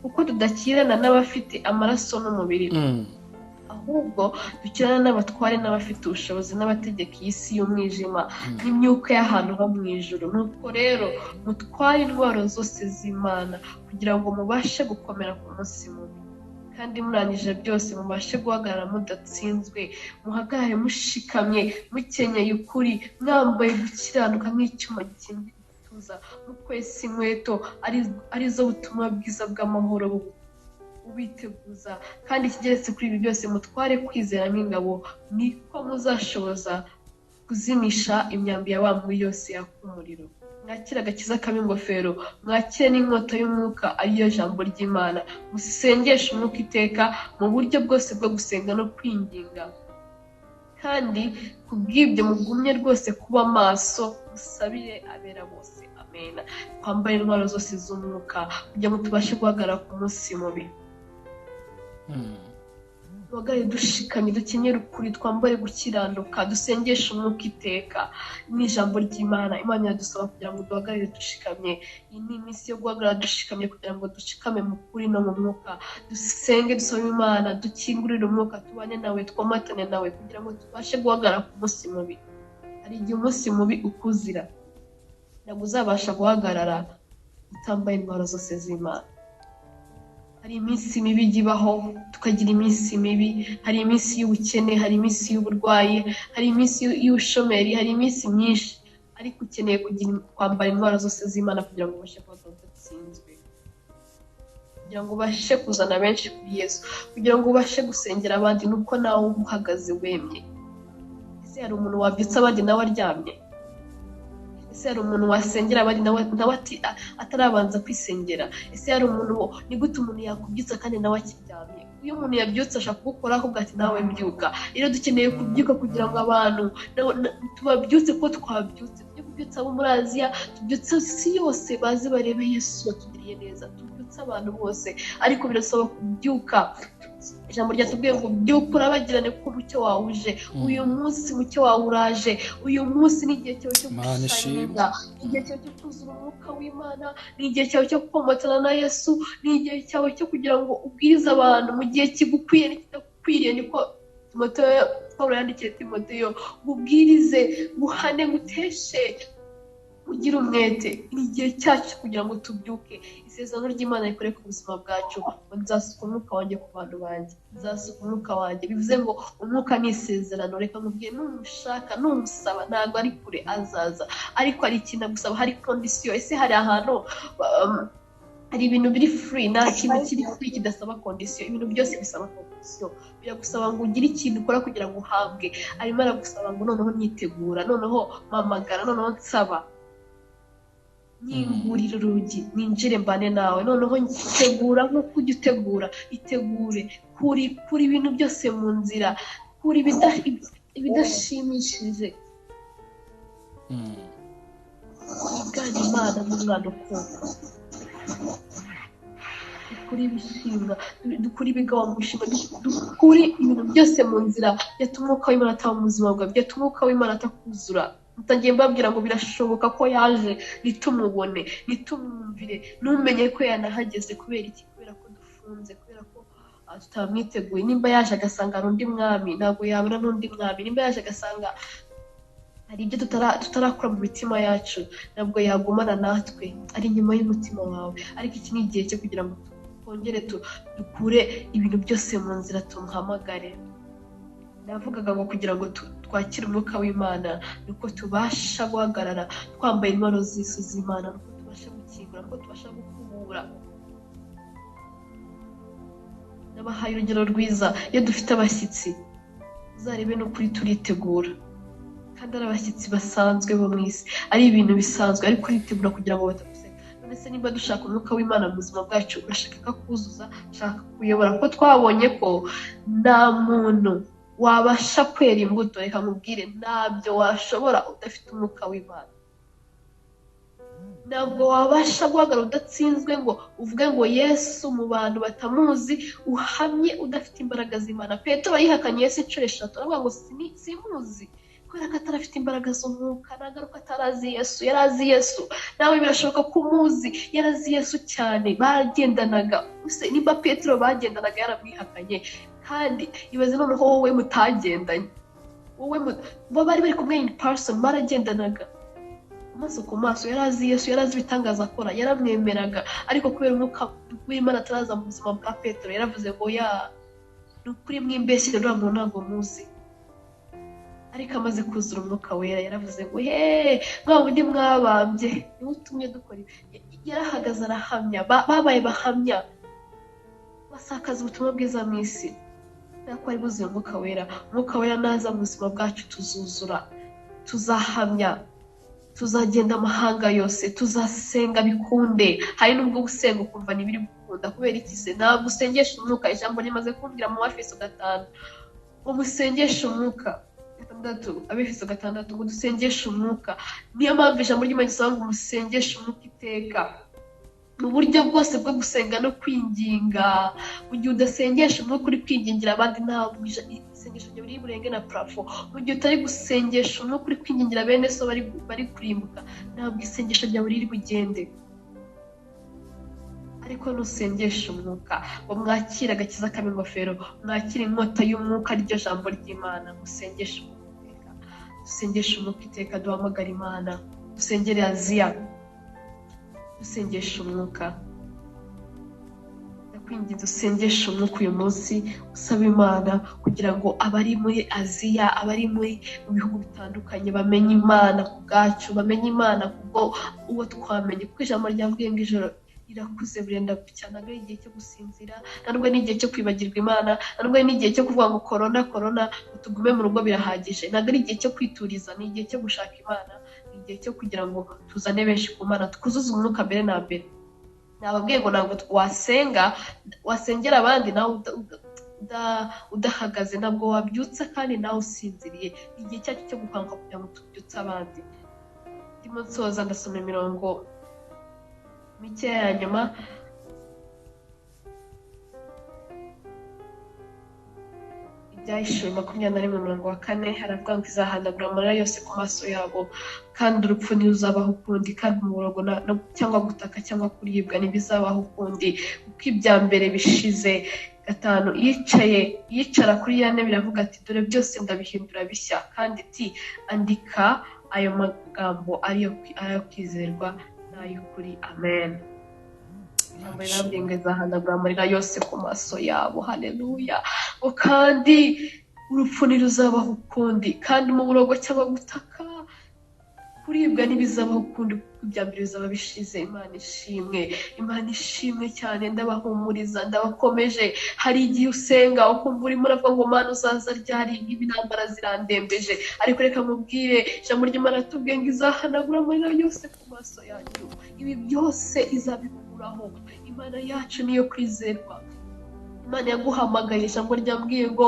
A: kuko tudakirana n'abafite amaraso n'umubiri, ahubwo dukirana n'abatware n'abafite ubushobozi n'abategeka iyi si y'umwijima n'imyuka y'ahantu ho mu ijuru. Nuko rero mutware intwaro zose z'Imana kugira ngo mubashe gukomera ku munsi mubi, kandi murangije byose mubashe guhagarara mudatsinzwe. Muhagarare mushikamye, mukenyeye ukuri, mwambaye gukiranuka nk'icyuma gikingira igituza, mukwesa inkweto arizo butumwa bwiza bw'amahoro ubiteguza, kandi ikigeretse kuri ibi byose mutware kwizera nk'ingabo, niko muzashoboza kuzimisha imyambi ya wa mubi yose yaka umuriro. Mwakire agakiza kaba ingofero, mwakire n'inkota y'umwuka ariyo jambo ry'Imana. Musengeshe umwuka iteka mu buryo bwose bwo gusenga no kwinginga, kandi kubw'ibyo mugumye rwose kuba maso, musabire abera bose. Amena. Twambare intwaro zose z'umwuka kugira ngo tubashe guhagarara ku munsi mubi. Duhagarare dushikamye, dukenyere ukuri, twambare gukiranuka, dusengeshe umwuka iteka. Ni ijambo ry'Imana. Imana iradusaba kugira ngo duhagarare dushikamye. Iyi ni iminsi yo guhagarara dushikamye kugira ngo dushikame mu kuri no mu mwuka. Dusenge, dusabe Imana, dukingurire umwuka, tubane nawe, twomatane nawe kugira ngo tubashe guhagarara ku munsi mubi. Hari igihe umunsi mubi ukuzira, ntabwo uzabasha guhagarara utambaye intwaro zose z'Imana. Hari iminsi mibi ijya ibaho, tukagira iminsi mibi, hari iminsi y'ubukene, hari iminsi y'uburwayi, hari iminsi y'ubushomeri, hari iminsi myinshi, ariko ukeneye kugira kwambara intwaro zose z'Imana kugira ngo ubashe kuba udatsinzwe, kugira ngo ubashe kuzana benshi kuri Yesu, kugira ngo ubashe gusengera abandi, nuko nawe uba uhagaze wemye. Ese hari umuntu wabyutsa abandi nawe aryamye? Ese hari umuntu wasengera abandi nawe atarabanza kwisengera? Ese hari umuntu, ni gute umuntu yakubyutsa kandi nawe akiryamye? Iyo umuntu yabyutse ashaka kugukora akubwira ati nawe mbyuka. Rero dukeneye kubyuka kugira ngo abantu tubabyutse ko twabyutse. Tujye kubyutsa abo muri Aziya, tubyutse isi yose, baze barebe Yesu watugiriye neza, tubyutse abantu bose. Ariko birasaba kubyuka. Ijambo ryatubwiye ngo byuka urabagirane kuko umucyo wawe uje. Uyu munsi umucyo wawe uraje. Uyu munsi ni igihe cyawe cyo gushininga, ni igihe cyawe cyo kuzura umwuka w'Imana, ni igihe cyawe cyo komatana na Yesu, ni igihe cyawe cyo kugira ngo ubwirize abantu mu gihe kigukwiye n'ikidakwiriye. Niko Timoteyo, Pawulo yandikiye Timoteyo, ubwirize, guhane, guteshe, ugire umwete. Ni igihe cyacu kugira ngo tubyuke. Isezerano ry'Imana rikore ku buzima bwacu, ngo nzasuka umwuka wanjye ku bantu banjye, nzasuka umwuka wanjye. Bivuze ngo umwuka ni isezerano. Reka mubwiye, numushaka, numusaba, ntabwo ari kure, azaza. Ariko hari ikintu agusaba, hari condition. Ese hari ahantu hari ibintu biri free? Nta kintu kiri free kidasaba condition. Ibintu byose bisaba condition. Biragusaba ngo ugire ikintu ukora kugira ngo uhabwe. Arimo aragusaba ngo noneho nyitegura, noneho mpamagara, noneho nsaba, nkingurira urugi ninjire mbane nawe, noneho ntegura nk'uko ujya utegura. Itegure, kura ibintu byose mu nzira, kura ibidashimishije. Wigane Imana nk'umwana ukunda. Dukure ibishimwa, dukure ibigawa mu bishimwa, dukure ibintu byose mu nzira byatuma umwuka w'Imana ataba mu buzima bwawe, byatuma umwuka w'Imana atakuzura. Mutangiye mbabwira ngo birashoboka ko yaje nitumubone, nitumwumvire, ntumenye ko yanahageze. Kubera iki? Kubera ko dufunze, kubera ko tutamwiteguye. Nimba yaje agasanga hari undi mwami, ntabwo yabona n'undi mwami. Nimba yaje agasanga hari ibyo tutarakora mu mitima yacu, ntabwo yagumana natwe, ari inyuma y'umutima wawe. Ariko iki ni igihe cyo kugira ngo twongere dukure ibintu byose mu nzira, tumuhamagare. Navugaga ngo kugira ngo twakire umwuka w'Imana ni uko tubasha guhagarara twambaye intwaro z'isi z'Imana, ni uko tubasha gukingura, ni uko tubasha gukubura. Nabahaye urugero rwiza, iyo dufite abashyitsi uzarebe n'ukuri turitegura, kandi ari abashyitsi basanzwe bo mu isi, ari ibintu bisanzwe, ariko uritegura kugira ngo bataguseka. None se nimba dushaka umwuka w'Imana mu buzima bwacu, urashaka ko akuzuza, ushaka kuyobora, kuko twabonye ko nta muntu wabasha kwera imbuto. Reka nkubwire, ntabyo washobora udafite umwuka w'Imana. Ntabwo wabasha guhagarara udatsinzwe ngo uvuge ngo Yesu mu bantu batamuzi, uhamye udafite imbaraga z'Imana. Petero yihakanye Yesu inshuro 3, aravuga ngo simuzi, kubera ko atarafite imbaraga z'umwuka. Nagaruka atarazi Yesu, yarazi Yesu. Nawe birashoboka ko umuzi, yarazi Yesu cyane, bagendanaga. Nimba Petero bagendanaga yaramwihakanye, kandi ibaze noneho wowe mutagendanye, wowe bo bari bari kumwe in person, baragendanaga amaso ku maso, yarazi Yesu, yarazi ibitangaza akora, yaramwemeraga. Ariko kubera umwuka w'Imana ataraza mu buzima bwa Petero, yaravuze ngo ya ni ukuri mwimbeshyire, uriya muntu ntabwo muzi. Ariko amaze kuzura umwuka wera yaravuze ngo he, mwa wundi mwabambye niwe utumye dukora ibi. Yarahagaze arahamya, babaye bahamya, basakaza ubutumwa bwiza mu isi. Kubera ko ari buzuye umwuka wera. Umwuka wera naza mu buzima bwacu tuzuzura, tuzahamya, tuzagenda amahanga yose, tuzasenga bikunde. Hari n'ubwo gusenga ukumva ntibiri gukunda. Kubera iki se? Ntabwo usengesha umwuka. Ijambo rimaze kumbwira mu Efeso 5 ngo musengeshe umwuka. 6, Abefeso 6 ngo dusengeshe umwuka. Niyo mpamvu ijambo ry'Imana risaba ngo musengeshe umwuka iteka. Mu buryo bwose bwo gusenga no kwinginga. Mu gihe udasengesha umwuka uri kwingingira abandi, ntabwo isengesho ryawe riri burenge na parafo. Mu gihe utari gusengesha umwuka uri kwingingira bene so bari kurimbuka, ntabwo isengesho ryawe riri bugende. Ariko nusengesha umwuka ngo mwakire agakiza k'ingofero, mwakire inkota y'umwuka, ryo jambo ry'Imana, musengeshe umwuka iteka, dusengeshe umwuka iteka, duhamagara Imana, dusengere Aziya, dusengesha umwuka. Ndakwinginze usengeshe umwuka uyu munsi, usaba Imana kugira ngo abari muri Aziya, abari muri mu bihugu bitandukanye bamenye Imana ku bwacu, bamenye Imana kubwo uwo twamenye, kuko ijambo ryambwiye ngo ijoro irakuze burenda gucya. Ntabwo ari igihe cyo gusinzira, ntabwo ari igihe cyo kwibagirwa Imana, ntabwo ari n'igihe cyo kuvuga ngo korona korona tugume mu rugo birahagije. Ntabwo ari igihe cyo kwituriza, ni igihe cyo gushaka Imana, ni igihe cyo kugira ngo tuzane benshi ku Mana, twuzuze umwuka mbere na mbere. Nababwiye ngo ntabwo wasenga wasengera abandi nawe udahagaze, ntabwo wabyutsa kandi nawe usinziriye. Ni igihe cyacu cyo gukanguka kugira ngo tubyutse abandi. Ndimo nsoza, ndasoma imirongo mikeya ya nyuma. Ibyahishuwe 21:4 haravuga ngo izahanagura amarira yose ku maso yabo, kandi urupfu ntiruzabaho ukundi, kandi umuborogo cyangwa gutaka cyangwa kuribwa ntibizabaho ukundi, kuko ibya mbere bishize. 5 yicara kuri ya ntebe iravuga ati dore byose ndabihindura bishya, kandi iti andika ayo magambo ariyo kwizerwa n'ay'ukuri. Amen. Ijambo rirambwiye ngo izahanagura amarira yose ku maso yabo. Haleluya. Ngo kandi urupfu ntiruzabaho ukundi, kandi umuborogo cyangwa gutaka kuribwa ntibizabaho ukundi, kuko ibya mbere bizaba bishize. Imana ishimwe, Imana ishimwe cyane. Ndabahumuriza, ndabakomeje. Hari igihe usenga ukumva urimo uravuga ngo Mana uzaza ryari, ibi ntambara zirandembeje. Ariko reka mubwire, ijambo ry'Imana tubwiye ngo izahanagura amarira yose ku maso yacu, ibi byose izabikuraho. Imana yacu niyo kwizerwa. Imana yaguhamagaye, ijambo ryambwiye ngo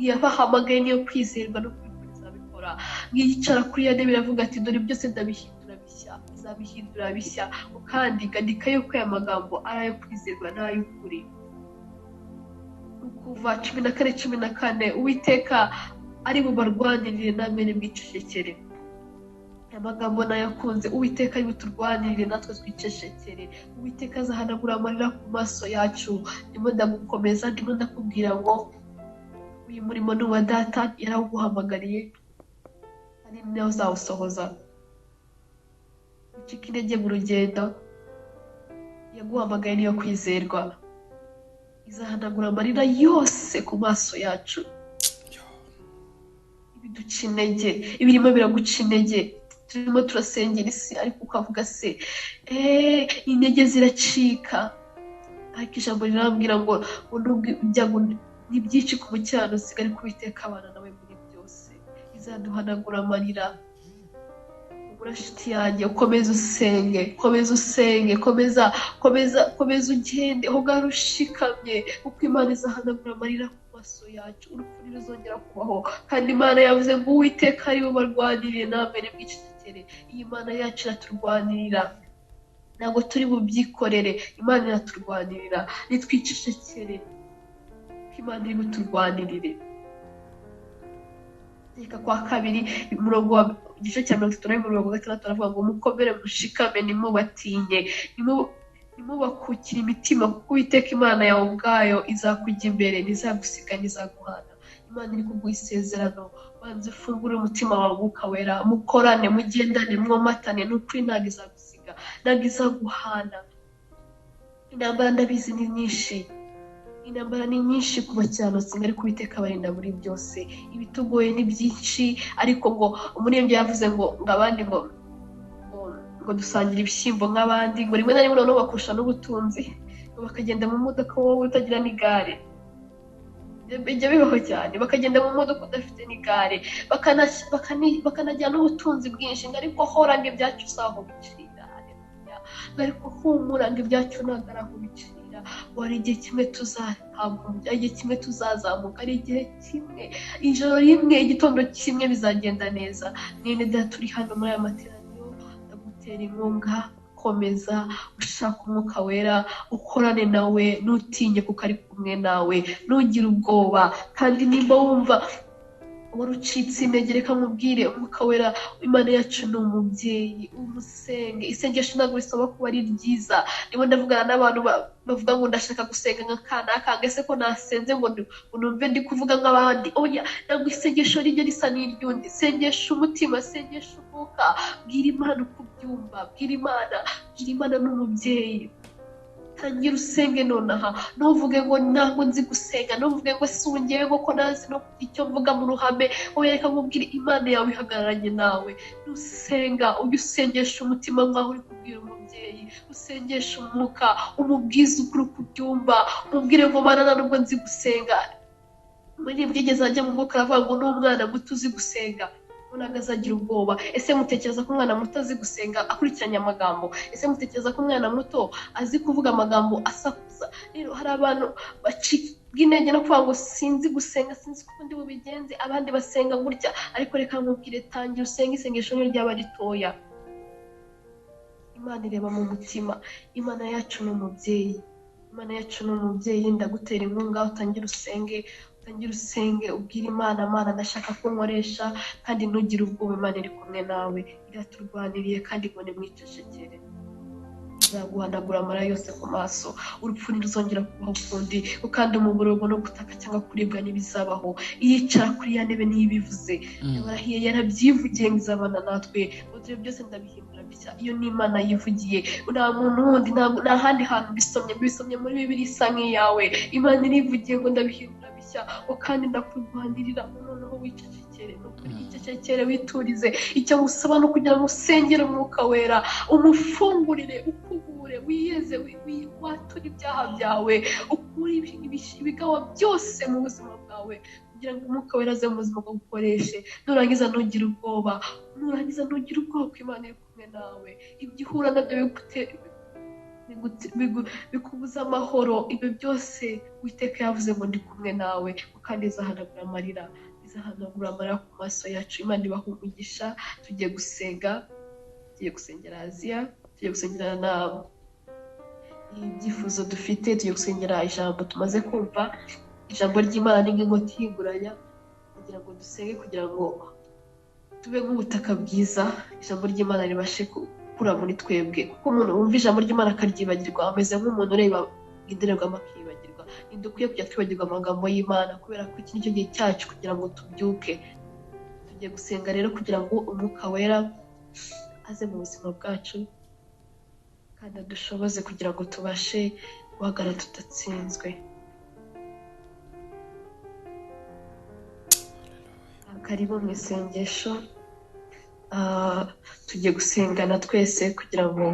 A: yabahamagaye niyo kwizerwa no kubikora izabikora. Yicara kuri ya ntebe iravuga ati dore byose ndabihindura bishya, izabihindura bishya, kandi andika yuko aya magambo ari ayo kwizerwa n'ay'ukuri. Kuva 14:14 Uwiteka ari bubarwanirire namwe nimwicecekere. Aya magambo nayakunze. Uwiteka ari buturwanirire natwe twicecekere. Uwiteka azahanagura amarira ku maso yacu. Ndimo ndagukomeza, ndimo ndakubwira ngo uyu murimo ni uwa data, yarawuguhamagariye ari nawe uzawusohoza. Ucika intege mu rugendo, yaguhamagaye niyo kwizerwa. Izahanagura amarira yose ku maso yacu. Ibiduca intege, ibirimo biraguca intege, turimo turasengera isi ariko ukavuga se intege ziracika. Ariko ijambo rirambwira ngo nubwo ibyago ni byinshi ku mukiranutsi, ariko Uwiteka abana nawe muri byose. Izaduhanagura amarira. Nshuti yanjye, ukomeze usenge, komeza usenge, komeza komeza komeza ugende aho ngaho ushikamye, kuko Imana izahanagura amarira ku maso yacu. Urupfu ntiruzongera kubaho, kandi Imana yavuze ngo Uwiteka ari we ubarwaniriye namwe nimwicecekere. Iyi Mana yacu iraturwanirira, ntabwo turi bubyikorere. Imana iraturwanirira, nitwicecekere kuko Imana iri buturwanirire. Reka kwa kabiri umurongo wa igice cya 31:6 aravuga ngo mukomere mushikame, ntimubatinye, ntimubakukire imitima, kuko Uwiteka Imana yawe ubwayo izakujya imbere, ntizagusiga, ntizaguhana. Imana iri kuguha isezerano, banze ufungure umutima wawe Umwuka Wera, mukorane, mugendane, mwomatane, ni ukuri ntabwo izagusiga, ntabwo izaguhana. Intambara ndabizi ni nyinshi, intambara ni nyinshi ku bakiranutsi, ariko Uwiteka abarinda muri byose. Ibitugoye ni byinshi, ariko ngo umuririmbyi yavuze ngo abandi ngo dusangire ibishyimbo nk'abandi, ngo rimwe na rimwe noneho bakurusha n'ubutunzi, ngo bakagenda mu modoka wowe utagira n'igare. Bijya bibaho cyane, bakagenda mu modoka udafite n'igare, bakanajyana n'ubutunzi bwinshi, ngo ariko hora ngo ibyacu si aho bicira, ngo ariko humura ngo ibyacu ntabwo ari aho bicira. Wari igihe kimwe tuzahabwa, igihe kimwe tuzazamuka, ari igihe kimwe, ijoro rimwe, igitondo kimwe bizagenda neza. Mwene data turi hano muri aya materaniro, ndagutera inkunga, Komeza ushaka umwuka wera, ukorane nawe, ntutinye kuko ari kumwe nawe, ntugire ubwoba. Kandi nimba wumva wari ucitse intege, reka mubwire umwuka wera, Imana yacu ni umubyeyi, umusenge. Isengesho ntabwo risaba kuba ari ryiza. Niba ndavugana n'abantu bavuga ngo ndashaka gusenga nka kanaka, ese ko nasenze ngo numve ndi kuvuga nk'abandi? Oya, ntabwo isengesho rijya risa n'iry'undi. Sengesha umutima, sengesha umwuka, bwira Imana uko ubyumva, bwira Imana, bwira Imana ni umubyeyi. Tangira usenge nonaha, ntuvuge ngo ntabwo nzi gusenga, ntuvuge ngo si ngewe ngo ko ntazi no icyo mvuga mu ruhame. Oya, reka nkubwire, Imana yawe ihagararanye nawe. Nusenga ujye usengesha umutima nkaho uri kubwira umubyeyi, usengesha umwuka, umubwize ukuri uko ubyumva, umubwire ngo Mana nta nubwo nzi gusenga. Muri byigeze ajya mu mwuka aravuga ngo n'umwana muto uzi gusenga ntabwo azagira ubwoba. Ese mutekereza ko umwana muto azi gusenga akurikiranye amagambo? Ese mutekereza ko umwana muto azi kuvuga amagambo asakuza? Rero hari abantu bacika intege no kuvuga ngo sinzi gusenga, sinzi uko ndi bubigenze, abandi basenga gutya. Ariko reka nkubwire, tangira usenge, isengesho niyo ryaba ritoya. Imana ireba mu mutima. Imana yacu ni umubyeyi, Imana yacu ni umubyeyi. Ndagutera inkunga, utangire usenge, utangire usenge, ubwire Imana, Mana ndashaka ko nkoresha, kandi ntugire ubwoba, Imana iri kumwe nawe, iraturwaniriye, kandi ngo nimwicecekere. Izaguhanagura amara yose ku maso, urupfu ntiruzongera kubaho ukundi, kandi umuborogo no gutaka cyangwa kuribwa ntibizabaho. Iyicara kuri ya ntebe niyo ibivuze, yarahiye, yarabyivugiye ngo izabana natwe. Ibyo byose ndabihindura bishya. Iyo ni Imana yivugiye, nta muntu wundi, nta handi hantu mbisomye muri Bibiliya isa nk'iyawe. Imana irivugiye ngo ndabihindura bishya, kandi ndakurwanirira. Noneho wicecekere, wicecekere, witurize. Icyo ngusaba ni ukugira ngo usengere umwuka wera, umufungurire, ukubure, wiyeze, wature ibyaha byawe, ukure ibigawa byose mu buzima bwawe, kugira ngo umwuka wera aze mu buzima bwawe ukoreshe. Nurangiza ntugire ubwoba, nurangiza ntugire ubwoba ko Imana iri kumwe nawe. Ibyo uhura nabyo bikubuza amahoro, ibyo byose Uwiteka yavuze ngo ndi kumwe nawe, kandi izahanagura amarira, izahanagura amarira ku maso yacu. Imana ibaha umugisha. Tugiye gusenga, tugiye gusengera Aziya, tugiye gusengera na ibyifuzo dufite, tugiye gusengera ijambo tumaze kumva. Ijambo ry'Imana ni nk'inkota ihinguranya, kugira ngo dusenge, kugira ngo tube nk'ubutaka bwiza, ijambo ry'Imana ribashe gukura muri twebwe. Kuko umuntu wumva ijambo ry'Imana akaryibagirwa ameze nk'umuntu ureba indorerwamo akibagirwa. Ntidukwiye kujya twibagirwa amagambo y'Imana, kubera ko iki nicyo gihe cyacu kugira ngo tubyuke. Tugiye gusenga rero kugira ngo umwuka wera aze mu buzima bwacu, kandi adushoboze kugira ngo tubashe guhagarara tudatsinzwe. Karibu mu isengesho. Tugiye gusengana twese kugira ngo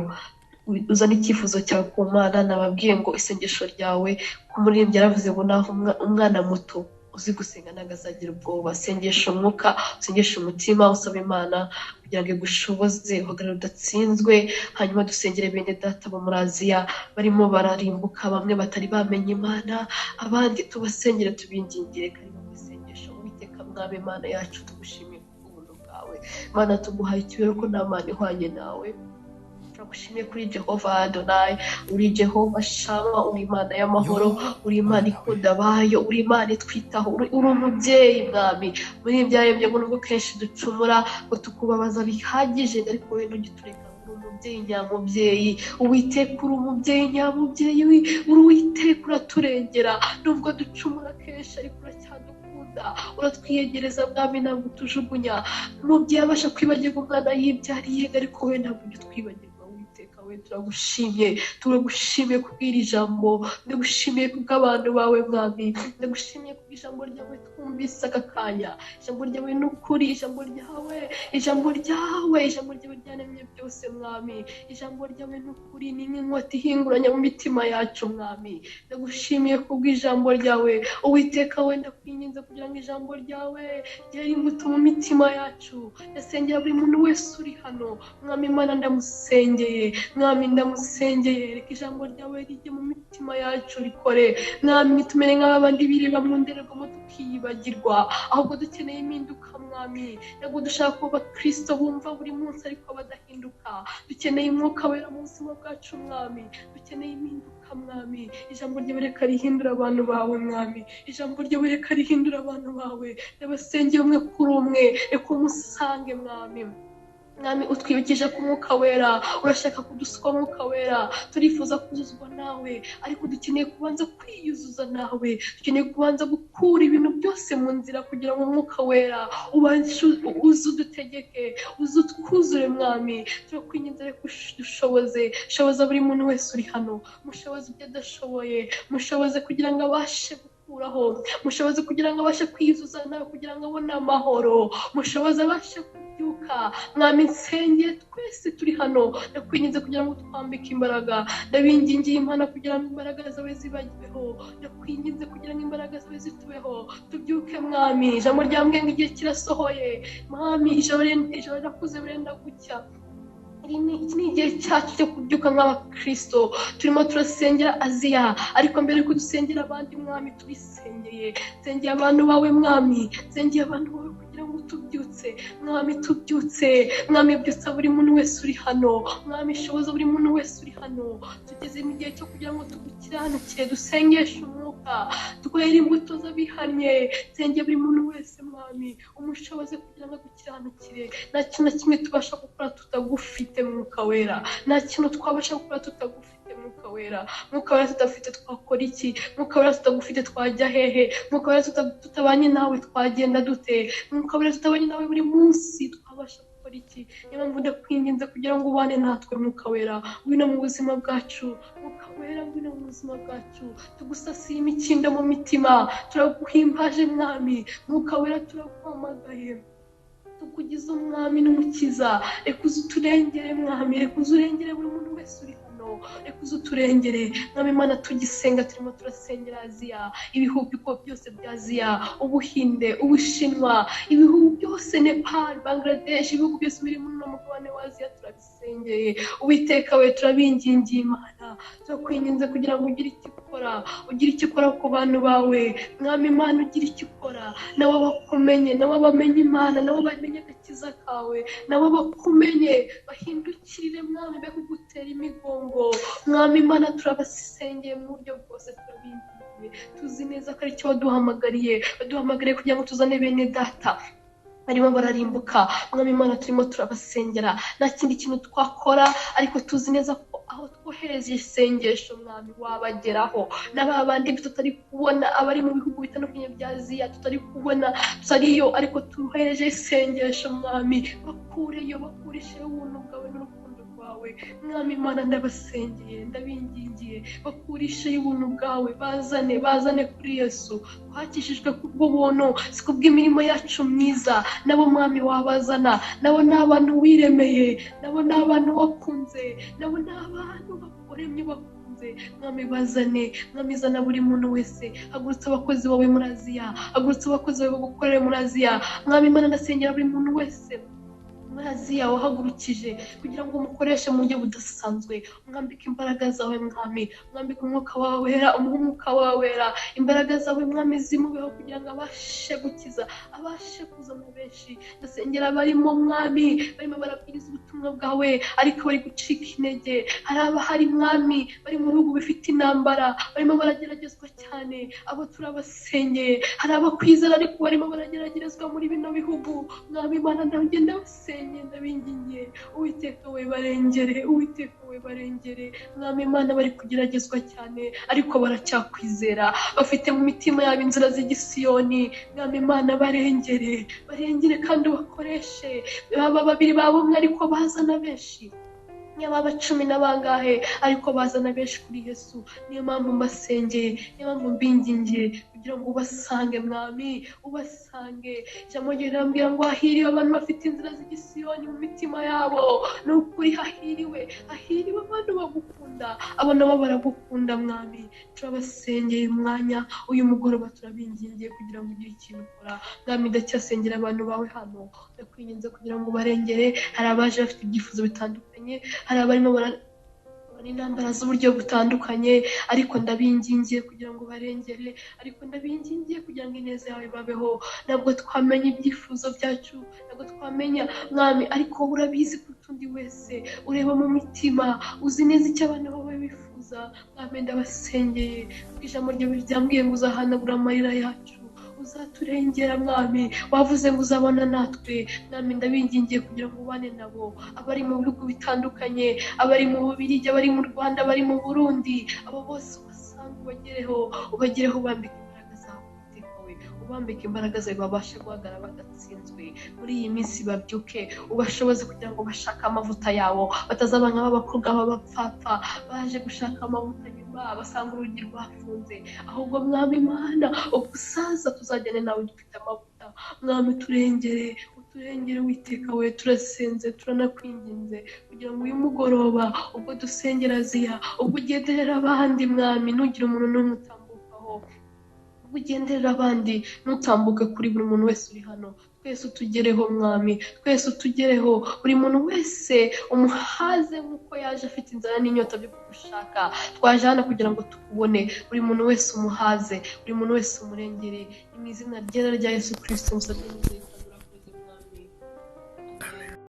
A: uzane icyifuzo cyawe ku Mana. Nababwiye ngo isengesho ryawe, ku muririmbyi yaravuze ngo naho umwana muto uzi gusenga ntabwo azagira ubwoba. Sengesha umwuka, usengeshe umutima, usaba Imana kugira ngo igushoboze uhagarare udatsinzwe. Hanyuma dusengere bene data bo muri Aziya barimo bararimbuka, bamwe batari bamenye Imana, abandi tubasengere, tubingingire. Karibu mu isengesho. Uwiteka Mwami Imana yacu, tugushimiye ubuntu bwawe. Mana, tuguhaye icyubahiro ko nta Mana ihwanye nawe. Turagushimiye kuri Jehova Adonai, uri Jehova Shama, uri Imana y'amahoro, uri Imana ikunda abayo, uri Imana itwitaho, uri umubyeyi Mwami. Muri ibyaremye ngo nubwo kenshi ducumura ngo tukubabaza bihagije, ariko wowe ntujye utureka. Uri umubyeyi nyamubyeyi, Uwiteka uri umubyeyi nyamubyeyi, uri Uwiteka uraturengera nubwo ducumura kenshi, ariko uracyadukunda, uratwiyegereza Mwami, ntabwo utujugunya. Umubyeyi abasha kwibagirwa umwana yibyariye, ariko wowe ntabwo ujya utwibagirwa. Turagushimye, turagushimiye kubwira ijambo, ndagushimiye kubw'abantu bawe Mwami, ndagushimiye kubw'ijambo ryawe twumvise aka kanya. Ijambo ryawe ni ukuri, ijambo ryawe, ijambo ryawe, ijambo ryawe ryaremye byose Mwami. Ijambo ryawe ni ukuri, ni nk'inkota ihinguranya mu mitima yacu Mwami. Ndagushimiye kubw'ijambo ryawe Uwiteka, we ndakwinginze kugira ngo ijambo ryawe ryere imbuto mu mitima yacu. Ndasengera buri muntu wese uri hano Mwami Imana, ndamusengeye Mwami, ndamusengeye, reka ijambo ryawe rijye mu mitima yacu rikore Mwami. Tumere nk'abandi bireba mu ndorerwamo. indorerwamo tukiyibagirwa, ahubwo dukeneye impinduka Mwami. Ntabwo dushaka kuba abakristo bumva buri munsi ariko badahinduka. Dukeneye umwuka wera mu buzima bwacu Mwami, dukeneye impinduka Mwami. Ijambo ryawe reka rihindura abantu bawe Mwami, ijambo ryawe reka rihindura abantu bawe. Ndabasengeye umwe kuri umwe, reka umusange Mwami. Mwami utwibukije ku mwuka wera, urashaka kudusuka umwuka wera, turifuza kuzuzwa nawe, ariko dukeneye kubanza kwiyuzuza nawe, dukeneye kubanza gukura ibintu byose mu nzira kugira ngo umwuka wera uze udutegeke, uze utwuzure Mwami. Turakwinginze reka dushoboze, shoboza buri muntu wese uri hano, mushoboze ibyo adashoboye, mushoboze kugira ngo abashe gukuraho, mushoboze kugira ngo abashe kwiyuzuza nawe, kugira ngo abone amahoro, mushoboze abashe kubyuka. Mwami nsengeye twese turi hano, ndakwinginze kugira ngo twambike imbaraga, ndabingingiye Imana kugira ngo imbaraga zawe zibagweho, ndakwinginze kugira ngo imbaraga zawe zitubeho, tubyuke Mwami. Ijambo ryambwiye ngo igihe kirasohoye Mwami, ijoro rirakuze burenda gucya. Iki ni igihe cyacu cyo kubyuka nk'abakristo. Turimo turasengera Aziya, ariko mbere yuko dusengera abandi Mwami turisengeye. Nsengeye abantu bawe Mwami, nsengeye abantu bawe kugira ngo tubyutse Mwami, tubyutse Mwami, byutsa buri muntu wese uri hano Mwami, shoboza buri muntu wese uri hano. Tugeze mu gihe cyo kugira ngo tugukiranukire, dusengeshe umwuka, twere imbuto z'abihannye. Nsengeye buri muntu wese Mwami, umushoboze kugira ngo agukiranukire. Nta kintu na kimwe tubasha gukora tutagufite mwuka wera, nta kintu twabasha gukora tutagufite mwuka wera. Mwuka wera tudafite twakora iki? Mwuka wera tutagufite twajya hehe? Mwuka wera tutabanye nawe twagenda dute? Mwuka wera tutabanye nawe buri munsi twabasha gukora iki? Niyo mpamvu ndakwinginze kugira ngo ubane natwe mwuka wera, ngwino mu buzima bwacu mwuka wera, ngwino mu buzima bwacu. Tugusasiye imikindo mu mitima, turaguhimbaje Mwami. Mwuka wera turaguhamagaye, tukugize umwami n'umukiza. Reka uze uturengere Mwami, reka uze urengere buri muntu wese uri hano, reka uze uturengere Mwami Imana. Tugisenga turimo turasengera Aziya, ibihugu byose bya Aziya, Ubuhinde, Ubushinwa, ibihugu byose, Nepal, Bangladesh, ibihugu byose biri muri uno mugabane wa Aziya turabisengeye. Uwiteka we turabingingiye Imana, turakwinginze kugira ngo ugire icyo ukora, ugire icyo ukora ku bantu bawe Mwami Imana, ugire icyo ukora, nabo bakumenye, nabo bamenye Imana, nabo bamenye agakiza kawe, nabo bakumenye, bahindukirire Mwami, be kugutera imigongo Mwami Imana. Turabasengeye mu buryo bwose, turabingingiye, tuzi neza ko ari cyo waduhamagariye, waduhamagariye kugira ngo tuzane bene data barimo bararimbuka Mwami Imana. Turimo turabasengera, nta kindi kintu twakora, ariko tuzi neza ko aho twohereza isengesho Mwami wabageraho, n'aba bandi tutari kubona, abari mu bihugu bitandukanye bya Aziya tutari kubona, tutariyo, ariko tuhereje isengesho Mwami, bakureyo, bakurishe ubuntu bwawe n'urukundo rwawe Mwami Imana. Ndabasengeye, ndabingingiye, bakurishe ubuntu bwawe, bazane, bazane kuri Yesu. Twakijijwe kubw'ubuntu, si kubw'imirimo yacu myiza. Nabo Mwami wabazana, nabo ni abantu wiremeye, nabo ni abantu wakunze, nabo ni abantu bakuremye bakunze Mwami. Bazane Mwami, zana buri muntu wese. Hagurutsa abakozi bawe muri Aziya, hagurutsa abakozi bawe bagukorere muri Aziya Mwami Imana. Ndasengera buri muntu wese muri Aziya wahagurukije kugira ngo umukoreshe mu buryo budasanzwe, umwambike imbaraga zawe Mwami, umwambike umwuka wawe wera, umuhe umwuka wawe wera, imbaraga zawe Mwami zimubeho kugira ngo abashe gukiza, abashe kuzana benshi. Ndasengera abarimo Mwami, barimo barabwiriza ubutumwa bwawe ariko bari gucika intege. Hari abahari Mwami bari mu bihugu bifite intambara, barimo barageragezwa cyane, abo turabasengeye. Hari abakwizera ariko barimo barageragezwa muri bino bihugu Mwami Imana, ndagenda basengeye, ndabingingiye. Uwiteka we barengere, Uwiteka we barengere Mwami Imana. Bari kugeragezwa cyane ariko baracyakwizera, bafite mu mitima yabo inzira z'igisiyoni Mwami Imana. Barengere, barengere kandi bakoreshe, baba babiri baba umwe ariko bazana benshi, baba cumi na bangahe ariko bazana benshi kuri Yesu. Niyo mpamvu mbasengeye, niyo mpamvu mbingingiye kugira ngo ubasange Mwami, ubasange. Ijambo rirambwira ngo hahiriwe abantu bafite inzira z'igisiyoni mu mitima yabo. Ni ukuri hahiriwe, hahiriwe abantu bagukunda, abo nabo baragukunda Mwami. Turabasengeye umwanya uyu mugoroba, turabingingiye kugira ngo ugire ikintu ukora Mwami. Ndacyasengera abantu bawe hano, ndakwinginze kugira ngo ubarengere. Hari abaje bafite ibyifuzo bitandukanye, hari abarimo N'intambara z'uburyo butandukanye, ariko ndabingingiye kugira ngo barengere, ariko ndabingingiye kugira ngo ineza yawe babeho. Ntabwo twamenya ibyifuzo byacu, ntabwo twamenya Mwami, ariko urabizi kuruta undi wese, ureba mu mitima, uzi neza icyo abana bawe bifuza. Mwami, ndabasengeye kuko ijambo ryawe ryambwiye ngo uzahanagura amarira yacu, uzaturengera Mwami, wavuze ngo uzabana natwe. Mwami, ndabingingiye kugira ngo ubane nabo, abari mu bihugu bitandukanye, abari mu Bubiligi, abari mu Rwanda, abari mu Burundi, abo bose ubasanga, ubagereho, ubagereho, ubambike imbaraga zawe, Uwiteka we, ubambike imbaraga zawe, babashe guhagarara badatsinzwe muri iyi minsi, babyuke, ubashoboze kugira ngo bashake amavuta yabo, batazaba nk'abakobwa b'abapfapfa baje gushaka amavuta nyuma basanga urugi rwafunze. Ahubwo Mwami Imana, ubwo usaza tuzajyane nawe dufite amavuta. Mwami, turengere, uturengere Uwiteka we, turasenze, turanakwinginze kugira ngo uyu mugoroba ubwo dusengera Aziya, ubwo ugenderera abandi Mwami, ntugire umuntu n'umwe utambukaho, ubwo ugenderera abandi ntutambuke kuri buri muntu wese uri hano. Twese utugereho Mwami, twese utugereho, buri muntu wese umuhaze nk'uko yaje afite inzara n'inyota byo kugushaka. Twaje hano kugira ngo tukubone, buri muntu wese umuhaze, buri muntu wese umurengere. Ni mu izina ryera rya Yesu Kristo musabye nizeye.